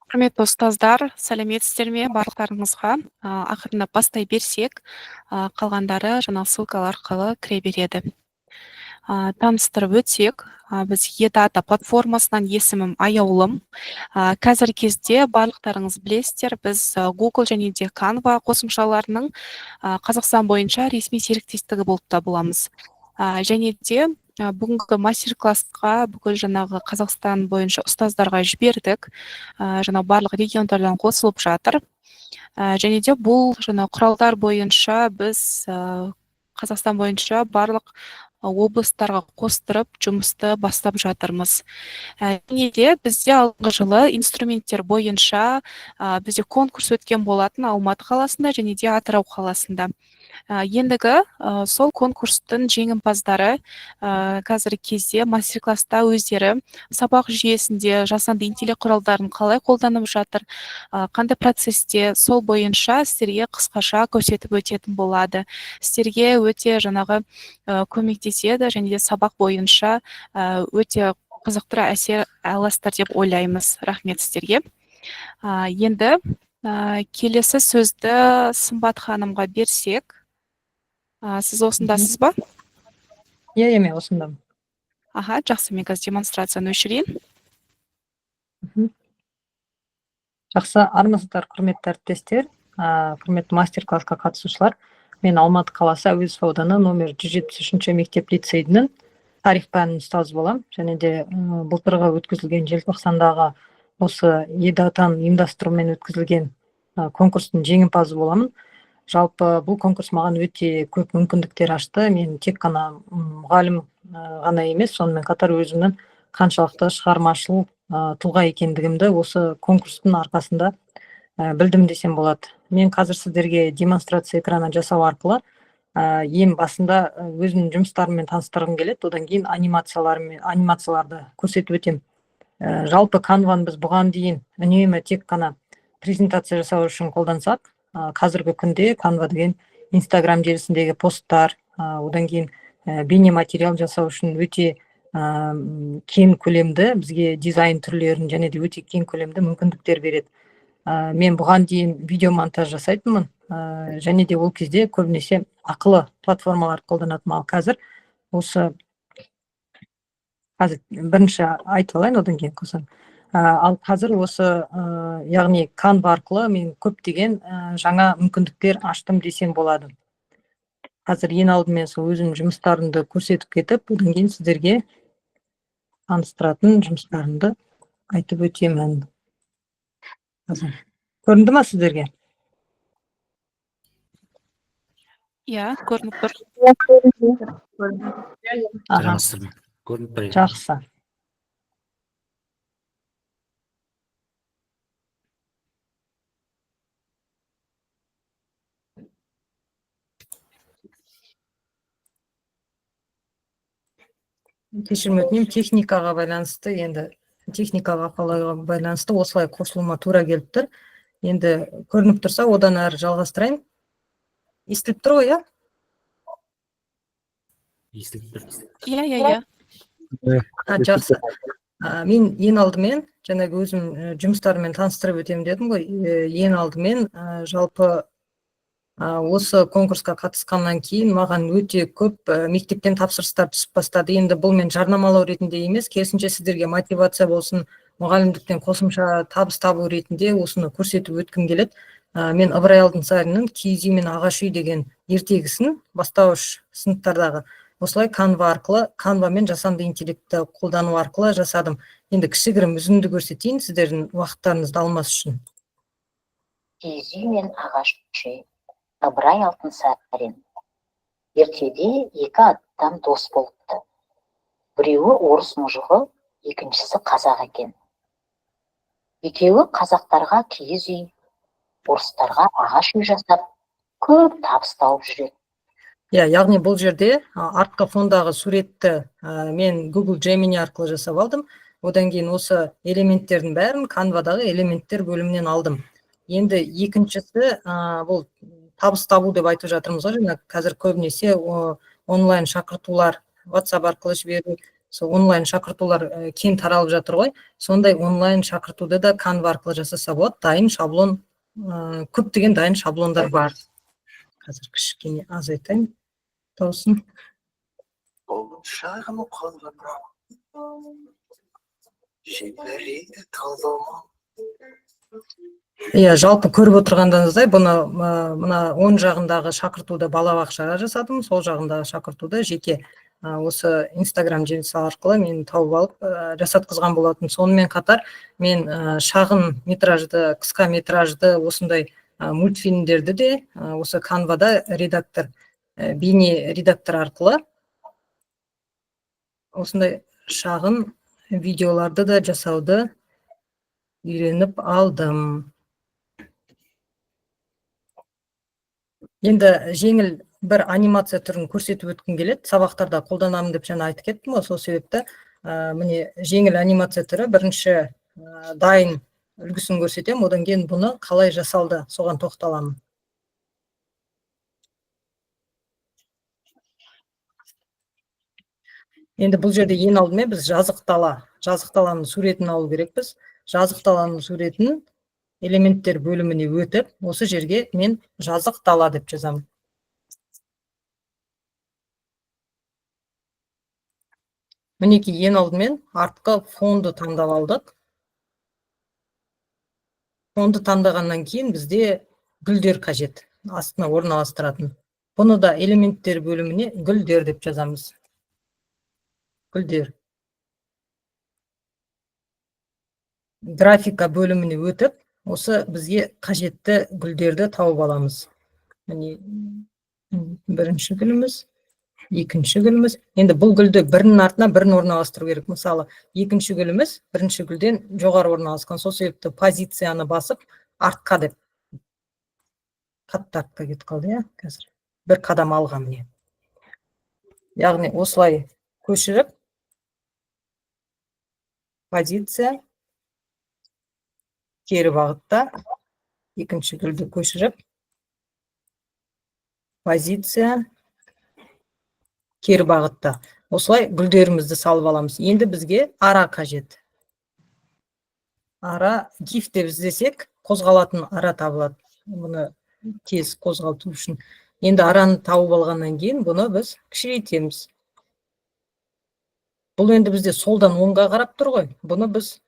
Құрметті ұстаздар, сәлеметсіздер ме барлықтарыңызға? Ақырындап бастай берсек, қалғандары жаңағы ссылкалар арқылы кіре береді. Таныстырып өтсек, біз eData платформасынан, есімім Аяулым. Қазіргі кезде барлықтарыңыз білесіздер, біз Google және де Canva қосымшаларының Қазақстан бойынша ресми серіктестігі болып табыламыз. Және де бүгінгі мастер-классқа бүкіл жаңағы Қазақстан бойынша ұстаздарға жібердік. Жаңа барлық региондардан қосылып жатыр. Және де бұл жаңа құралдар бойынша біз Қазақстан бойынша барлық облыстарға қостырып жұмысты бастап жатырмыз. Және де бізде алдыңғы жылы инструменттер бойынша бізде конкурс өткен болатын Алматы қаласында және де Атырау қаласында. Ендігі сол конкурстың жеңімпаздары қазіргі кезде мастер-класста өздері сабақ жүйесінде жасанды интеллект құралдарын қалай қолданып жатыр, қандай процесте, сол бойынша сіздерге қысқаша көрсетіп өтетін болады. Сіздерге өте жаңағы көмектеседі және де сабақ бойынша өте қызықтыра әсер аласыздар деп ойлаймыз. Рахмет сіздерге. Енді келесі сөзді Сымбат ханымға берсек. Сіз осындасыз ба? Иә, мен осындамын. Аха, жақсы, мен қазір демонстрацияны өшірейін. Жақсы, армысыздар, құрметті әріптестер, құрметті мастер-классқа қатысушылар. Мен Алматы қаласы, Әуезов ауданы, номер 173 мектеп лицейінің тарих пәнінің ұстазы боламын. Және де былтырғы өткізілген, желтоқсандағы осы eData-ның ұйымдастыруымен өткізілген конкурстың жеңімпазы боламын. Жалпы бұл конкурс маған өте көп мүмкіндіктер ашты. Мен тек қана мұғалім ғана емес, сонымен қатар өзімнің қаншалықты шығармашыл тұлға екендігімді осы конкурстың арқасында білдім десем болады. Мен қазір сіздерге демонстрация экраны жасау арқылы ең басында өзімнің жұмыстарыммен таныстырғым келеді, одан кейін анимацияларды көрсетіп өтемін. Жалпы Canva-ны біз бұған дейін үнемі тек қана презентация жасау үшін қолдансақ, қазіргі күнде Canva деген Инстаграм желісіндегі посттар, одан кейін бейнематериал жасау үшін өте кең көлемді бізге дизайн түрлерін және де өте кең көлемді мүмкіндіктер береді. Мен бұған дейін видеомонтаж жасайтынмын, және де ол кезде көбінесе ақылы платформаларды қолданатынмын. Ал қазір осы, қазір бірінші айтып алайын, одан кейін қосамын. Ал қазір осы, яғни Canva арқылы мен көптеген жаңа мүмкіндіктер аштым десем болады. Қазір ең алдымен сол өзімнің жұмыстарымды көрсетіп кетіп, одан кейін сіздерге таныстыратын жұмыстарымды айтып өтемін. Қазір. Көрінді ма сіздерге? Иә, көрініп тұр. Аха. Саламатсыздар ма? Көрініп тұр, иә. Жақсы. Кешірім өтінемін, техникаға байланысты, енді техникалық ақауларға байланысты осылай қосылуыма тура келіп тұр. Енді көрініп тұрса, одан әрі жалғастырайын. Естіліп тұр ғой, иә? Естіліп тұр. Иә. Жақсы. Мен ең алдымен жаңағы өзім жұмыстарыммен таныстырып өтемін дедім ғой. Ең алдымен жалпы осы конкурсқа қатысқаннан кейін маған өте көп мектептен тапсырыстар түсіп бастады. Енді бұл мен жарнамалау ретінде емес, керісінше сіздерге мотивация болсын, мұғалімдіктен қосымша табыс табу ретінде осыны көрсетіп өткім келеді. Мен Ыбырай Алтынсариннің «Киіз үй мен ағаш үй» деген ертегісін бастауыш сыныптардағы осылай Canva арқылы, Canva мен жасанды интеллектті қолдану арқылы жасадым. Енді кішігірім үзінді көрсетейін сіздердің уақыттарыңызды алмас үшін. «Киіз үй мен ағаш үй», Ыбырай Алтынсарин. Ертеде екі адам дос болыпты. Біреуі орыс мұжығы, екіншісі қазақ екен. Екеуі қазақтарға киіз үй, орыстарға ағаш үй жасап, көп табыс тауып жүреді. Иә, яғни бұл жерде артқы фондағы суретті мен Google Gemini арқылы жасап алдым. Одан кейін осы элементтердің бәрін Canva-дағы элементтер бөлімінен алдым. Енді екіншісі, бұл табыс табу деп айтып жатырмыз ғой, жаңа қазір көбінесе онлайн шақыртулар, WhatsApp арқылы жіберу, Сол онлайн шақыртулар кең таралып жатыр ғой. Сондай онлайн шақыртуды да Canva арқылы жасаса болады. Дайын шаблон, көптеген дайын шаблондар бар. Қазір кішкене азайтайын дауысын. Иә, жалпы көріп отырғандарыңыздай, бұны мына оң жағындағы шақыртуды балабақшаға жасадым, сол жағындағы шақыртуды жеке осы Инстаграм желісі арқылы мен тауып алып жасатқызған болатын. Сонымен қатар мен шағын метражды, қысқа метражды осындай мультфильмдерді де осы Canva'да редактор, бейне редактор арқылы осындай шағын видеоларды да жасауды үйреніп алдым. Енді жеңіл бір анимация түрін көрсетіп өткім келеді. Сабақтарда қолданамын деп жаңа айтып кеттім ғой, сол себепті міне жеңіл анимация түрі бірінші дайын үлгісін көрсетемін, одан кейін бұны қалай жасалды, соған тоқталамын. Енді бұл жерде ең алдымен біз жазық дала, жазық даланың суретін алу керекпіз. Жазық даланың суретін элементтер бөліміне өтіп, осы жерге мен жазық дала деп жазамын. Мінекей ең алдымен артқы фонды таңдап алдық. Фонды таңдағаннан кейін бізде гүлдер қажет, астына орналастыратын. Бұны да элементтер бөліміне гүлдер деп жазамыз. Гүлдер. Графика бөліміне өтіп, осы бізге қажетті гүлдерді тауып аламыз. Міне бірінші гүліміз, екінші гүліміз. Енді бұл гүлді бірінің артына бірін орналастыру керек. Мысалы, екінші гүліміз бірінші гүлден жоғары орналасқан. Сол себепті позицияны басып артқа деп қатты артқа кетіп қалды, иә, қазір. Бір қадам алға міне. Яғни осылай көшіріп позиция кері бағытта екінші гүлді көшіріп позиция кері бағытта. Осылай гүлдерімізді салып аламыз. Енді бізге ара қажет. Ара гиф деп іздесек, қозғалатын ара табылады. Бұны тез қозғалту үшін. Енді араны тауып алғаннан кейін бұны біз кішірейтеміз. Бұл енді бізде солдан оңға қарап тұр ғой. Бұны біз,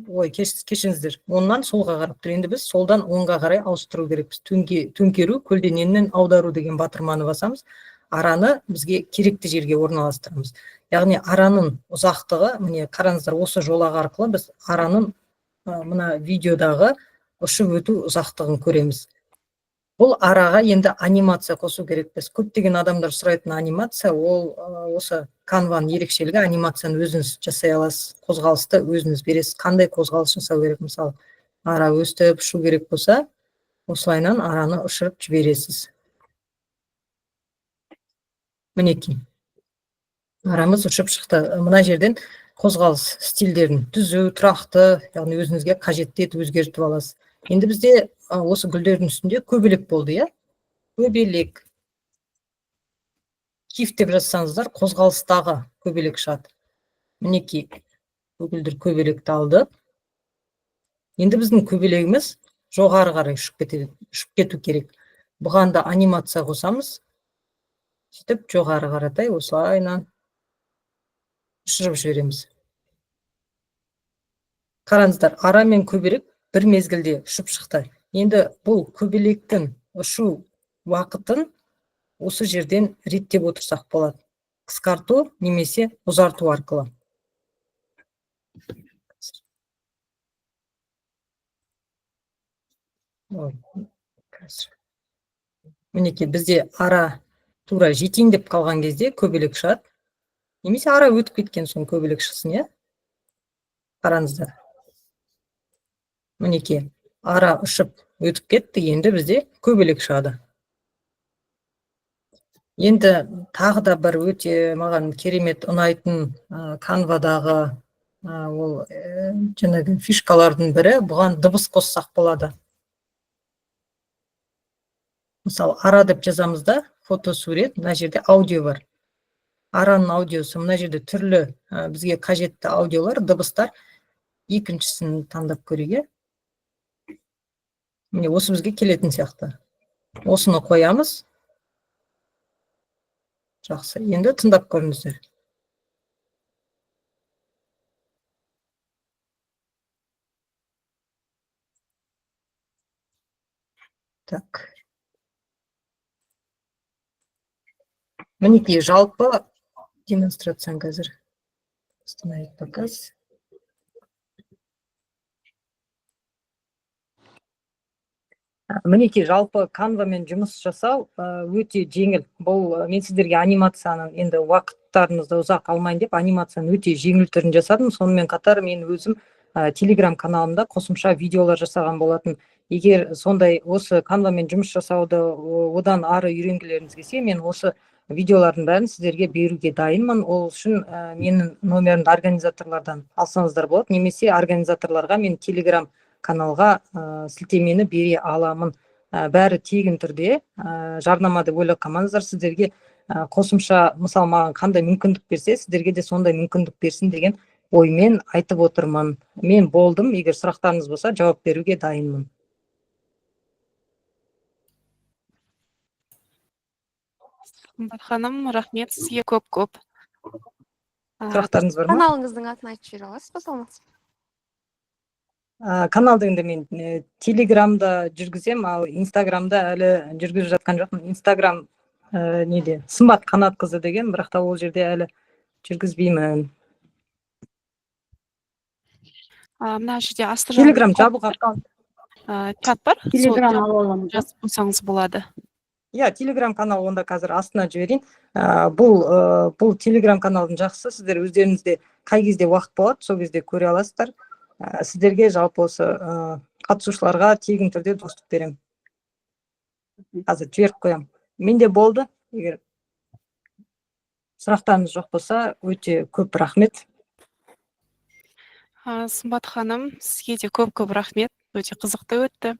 ой, кешіріңіздер, оңнан солға қарап тұр. Енді біз солдан оңға қарай ауыстыру керекпіз. Төңкеру, көлденеңнен аудару деген батырманы басамыз. Араны бізге керекті жерге орналастырамыз. Яғни араның ұзақтығы, міне қараңыздар, осы жолақ арқылы біз араның мына видеодағы ұшып өту ұзақтығын көреміз. Бұл араға енді анимация қосу керекпіз. Көптеген адамдар сұрайтын анимация, ол осы Canva'ның ерекшелігі, анимацияны өзіңіз жасай аласыз, қозғалысты өзіңіз бересіз. Қандай қозғалыс жасау керек, мысалы, ара өстіп ұшу керек болса, осылайынан араны ұшырып жібересіз. Мінекей, арамыз ұшып шықты. Мына жерден қозғалыс стильдерін түзу, тұрақты, яғни өзіңізге қажетті етіп өзгертіп аласыз. Енді бізде осы гүлдердің үстінде көбелек болды, иә? Көбелек. Гиф деп жазсаңыздар, қозғалыстағы көбелек шығады. Мінекей, көгілдір көбелекті алды. Енді біздің көбелегіміз жоғары қарай ұшып кету керек. Бұған да анимация қосамыз. Сөйтіп жоғары қаратай осылайынан ұшырып жібереміз. Қараңыздар, ара мен көбелек бір мезгілде ұшып шықты. Енді бұл көбелектің ұшу уақытын осы жерден реттеп отырсақ болады. Қысқарту немесе ұзарту арқылы. Ой, қазір. Мінекей, бізде ара тура жетейін деп қалған кезде көбелек шығады. Немесе ара өтіп кеткен соң көбелек шықсын, иә? Қараңыздар. Мінекей, ара ұшып өтіп кетті, енді бізде көбелек шығады. Енді тағы да бір өте маған керемет ұнайтын, Canva'дағы, ол, жаңағы фишкалардың бірі, бұған дыбыс қоссақ болады. Мысалы, ара деп жазамыз да, фотосурет, мына жерде аудио бар. Араның аудиосы. Мына жерде түрлі бізге қажетті аудиолар, дыбыстар. Екіншісін таңдап көрейік, иә. Міне, осы бізге келетін сияқты. Осыны қоямыз. Жақсы, енді тыңдап көріңіздер. Так. Мінекей, жалпы демонстрацияны қазір остановить показ. Мінекей, жалпы Canva-мен жұмыс жасау өте жеңіл. Бұл мен сіздерге анимацияның, енді уақыттарыңызды ұзақ алмайын деп, анимацияның өте жеңіл түрін жасадым. Сонымен қатар мен өзім Telegram каналымда қосымша видеолар жасаған болатын. Егер сондай осы Canva-мен жұмыс жасауды одан ары үйренгілеріңіз келсе, мен осы видеолардың бәрін сіздерге беруге дайынмын. Ол үшін менің номерімді организаторлардан алсаңыздар болады, немесе организаторларға мен Telegram каналға сілтемені бере аламын. Бәрі тегін түрде, жарнама деп ойлап қалмаңыздар. Сіздерге қосымша, мысалы, маған қандай мүмкіндік берсе, сіздерге де сондай мүмкіндік берсін деген оймен айтып отырмын. Мен болдым, егер сұрақтарыңыз болса, жауап беруге дайынмын. Сымбат ханым, рахмет сізге көп-көп. Сұрақтарыңыз бар ма? Каналыңыздың атын айтып жібере аласыз ба, саламатсыз ба? Канал дегенде мен Телеграмда жүргіземін, ал Инстаграмда әлі жүргізіп жатқан жоқпын. Инстаграм неде? Сымбат Қанатқызы деген, бірақ та ол жерде әлі жүргізбеймін. Мына жерде асты Телеграм жағында жабық аккаунт. Чат бар. Сол Телеграм чат ала аламыз ба? жазып қойсаңыз болады. Иә, Телеграм канал онда қазір астына жіберейін. Бұл Телеграм каналдың жақсысы, сіздер өздеріңізде қай кезде уақыт болады, сол кезде көре аласыздар. Сіздерге жалпы осы қатысушыларға тегін түрде доступ беремін. Қазір жіберіп қоямын. Менде болды. Егер сұрақтарыңыз жоқ болса, өте көп рахмет. Сымбат ханым, сізге де көп-көп рахмет. Өте қызықты өтті.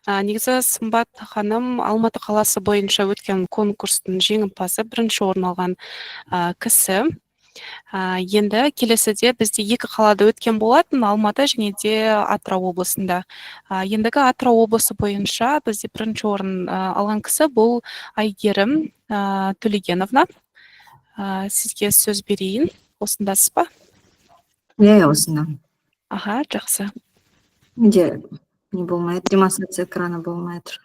Негізі Сымбат ханым Алматы қаласы бойынша өткен конкурстың жеңімпазы, бірінші орын алған кісі. Енді келесіде бізде екі қалада өткен болатын, Алматы және де Атырау облысында. Ендігі Атырау облысы бойынша бізде бірінші орын алған кісі бұл Айгерім Төлегеновна. Сізге сөз берейін. Осындасыз ба? Иә, осында. Аха, жақсы. Менде не болмайды, демонстрация экрана болмай тұр.